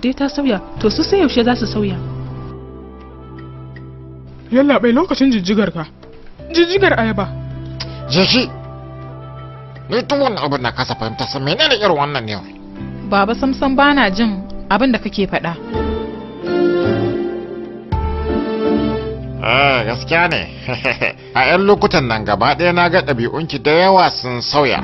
dai ta sauya, to su sai yaushe za su sauya? Yallaɓai, lokacin jijjigar ka. Jijjigar ayaba. Je shi. Ni duk wannan abin na kasa fahimta sa, menene irin wannan ne? Baba, samsam bana jin abin da kake faɗa. Eh, gaskiya ne. A 'yan lokutan nan gaba ɗaya na ga ɗabi'unki da yawa sun sauya.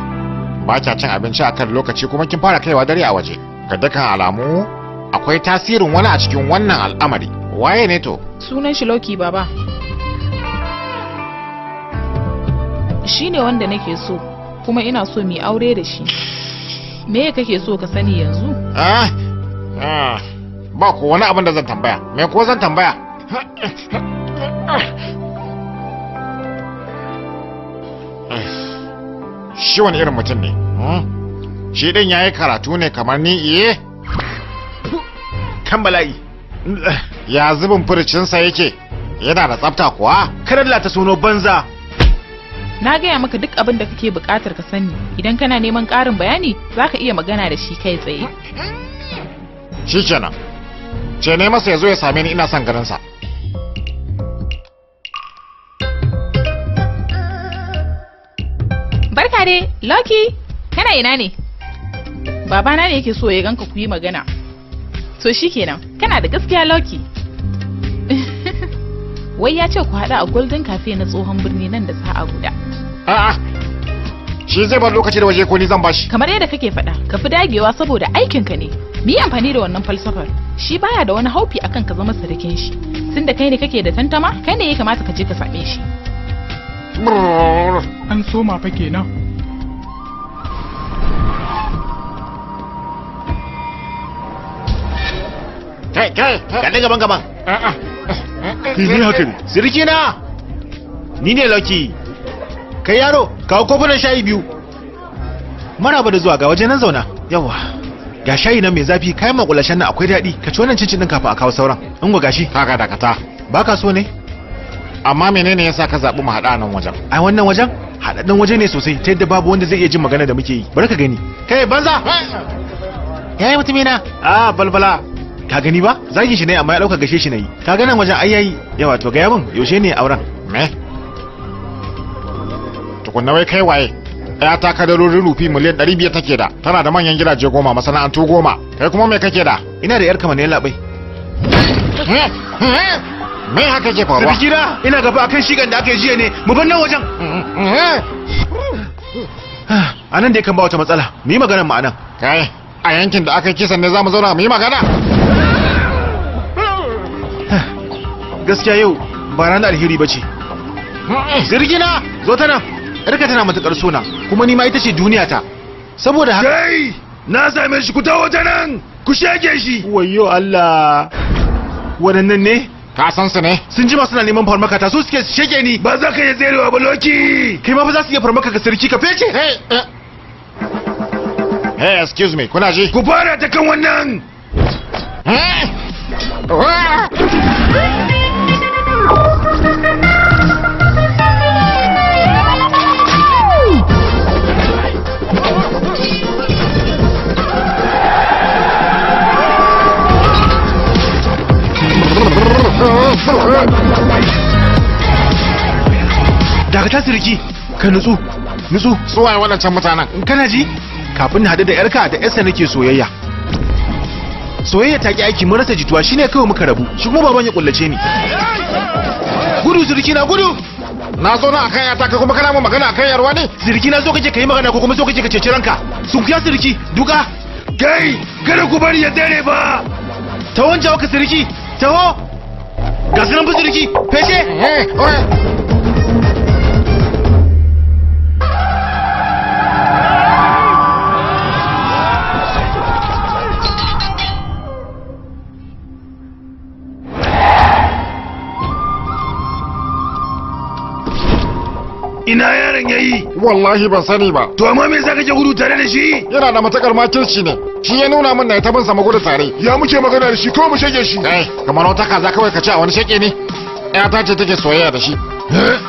Ba kya cin abinci akan lokaci, kuma kin fara kaiwa dare a waje. Ga dukkan alamu akwai tasirin wani a cikin wannan al'amari. Waye ne to? Sunan shi Loki, baba. Shi ne wanda nake so, kuma ina so mu yi aure da shi. Me kake so ka sani yanzu? Ah, ah, ba ko wani abin da zan tambaya. Me ko zan tambaya? Shi wani irin mutum ne? Hmm? Shi din yayi karatu ne kamar ni iye? Kan bala'i. Ya zubin furucinsa yake? Yana da tsafta kuwa? Karalla ta sono banza. Na gaya maka duk abin da kake buƙatar ka sani. Idan kana neman ƙarin bayani, za ka iya magana da shi kai tsaye. Shi kenan. Ce ne masa ya zo ya same ni, ina son ganinsa. Barka dai, Lucky, kana ina ne? Babana ne yake so ya ganka ku yi magana. To shikenan, kana da gaskiya, Lucky. Wai ya ce ku haɗu a Golden Cafe na tsohon birni nan da sa'a guda. A'a. Shi zai bar lokaci da waje ko ni zan bashi? Kamar yadda kake faɗa, ka fi dagewa saboda aikinka ne. Mu yi amfani da wannan falsafar. Shi baya da wani haufi akan ka zama sirikin shi. Tunda kai ne kake da tantama, kai ne ya kamata ka je ka same shi. Brrr. An soma fa kenan. Kai, kai. Ga gaban gaban. A'a. Ni haka ne. Siriki na. Ni ne Lucky. Kai yaro, kawo kofunan shayi biyu. Maraba da zuwa, ga waje nan zauna. Yawa. Ga shayi nan mai zafi, kayan makulashen nan akwai daɗi. Ka ci wannan cincin din kafin a kawo sauran. In gashi. Kaga, dakata. Baka so ne? Amma menene yasa ka zaɓi mu haɗa nan wajen? Ai wannan wajen haɗaɗɗen waje ne sosai, ta yadda babu wanda zai iya jin magana da muke yi. Bari ka gani. Kai banza! Yayi mutumina. Ah, balbala. Ka gani ba? Zagin shi ne amma ya ɗauka gashe shi na yi. Ka ga nan wajen ai yayi. Yawa, to ga min yaushe ne auren? Me? Tukunna wai kai waye? Ya ta kadarorin rufi miliyan 500 take da. Tana da manyan gidaje 10, masana'antu 10. Kai kuma me kake da? Ina da yar kama ne, labai. Me haka ke faruwa? Sirikina, ina gaba akan shigan da aka yi jiya ne. Mu bar nan wajen. A nan dai kan ba wata matsala. Mu yi maganar mu a nan. Kai, a yankin da aka yi kisan ne za mu zauna mu yi magana? Gaskiya yau ba ranar alheri ba ce. Sirikina, zo ta nan. Yarka tana matuƙar sona, kuma ni ma ita ce duniya ta. Saboda haka. Kai! Na same shi, ku taho ta nan! Ku shege shi! Wayyo Allah. Waɗannan ne? Ka san su ne? Sun jima suna neman farmaka ta, su suke shege ni. Ba za ka iya tserewa ba, Loki! Kai ma ba za su iya farmaka ka, sirki, ka fece. Hey, eh. Hey, excuse me, kuna ji? Ku fara ta kan wannan! Eh? Ah! Dakata sirki, ka nutsu. Nutsu. Su waye waɗancan mutanen? Kana ji? Kafin na haɗu da yarka, da yarsa nake soyayya. Soyayya ta ki aiki, mun rasa jituwa, shine kawai muka rabu. Shi kuma baban ya kullace ni. Gudu sirki na, gudu. Na zo na akan yata, kai kuma kana mun magana akan yarwa ne? Sirki na, so kake kai magana ko kuma so kake ka ceci ranka? Sunkuya sirki, duka. Kai! Kada ku bari ya tsere ba! Taho jawo ka sirki, taho. Ga sunan fi sirki, feshe. Eh, eh. Ina yaron yayi? Wallahi ban sani ba. To amma me yasa kake gudu tare da shi? Yana da matakar makirci ne. Shi ya nuna min na ta bin sama gudu tare. Ya muke magana da shi ko mu shege shi? Kai, kamar wata kaza kawai ka ce a wani sheke ne. Ƴata ce take soyayya da shi.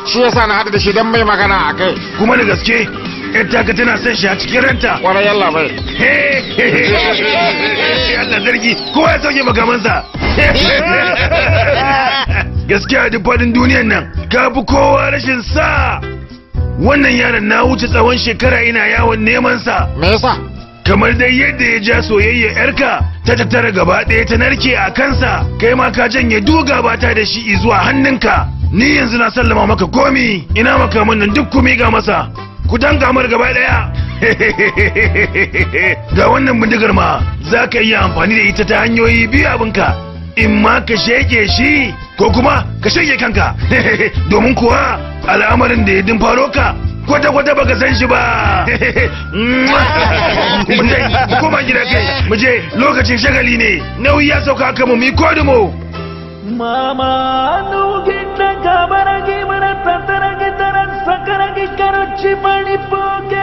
Shi yasa na haɗu da shi don mai magana a kai. Kuma da gaske? Yar taka tana son shi a cikin ranta. Kwarai yalla bai. Allah sarki, kowa ya sauke makamansa. Gaskiya duk faɗin duniyan nan, ka fi kowa rashin sa. Wannan yaron na wuce tsawon shekara ina yawon neman sa. Me yasa? Kamar dai yadda ya ja soyayya yarka ta tattara gaba ɗaya ta narke a kansa, kai ma ka janye duga bata da shi zuwa hannunka. Ni yanzu na sallama maka komi, ina makaman nan duk ku miƙa masa. Ku danka mar gaba ɗaya. Ga wannan bindigar ma za ka iya amfani da ita ta hanyoyi biyu abinka. In ma ka sheke shi ko kuma ka sheke kanka. Domin kuwa al'amarin da ya dimfaro ka kwata-kwata baka san shi ba. Mu je, mu koma gida kai, mu je lokacin shagali ne, nauyi ya sauka kan mu mi kodumo. ಮಾಮಾ ನುಗಿಟ್ಟ ಕಬರಗಿ ಮರ ತತರಗಿ ತರ ಸಕರಗಿ ಕರಚಿ ಪಣಿಪೋಕೆ.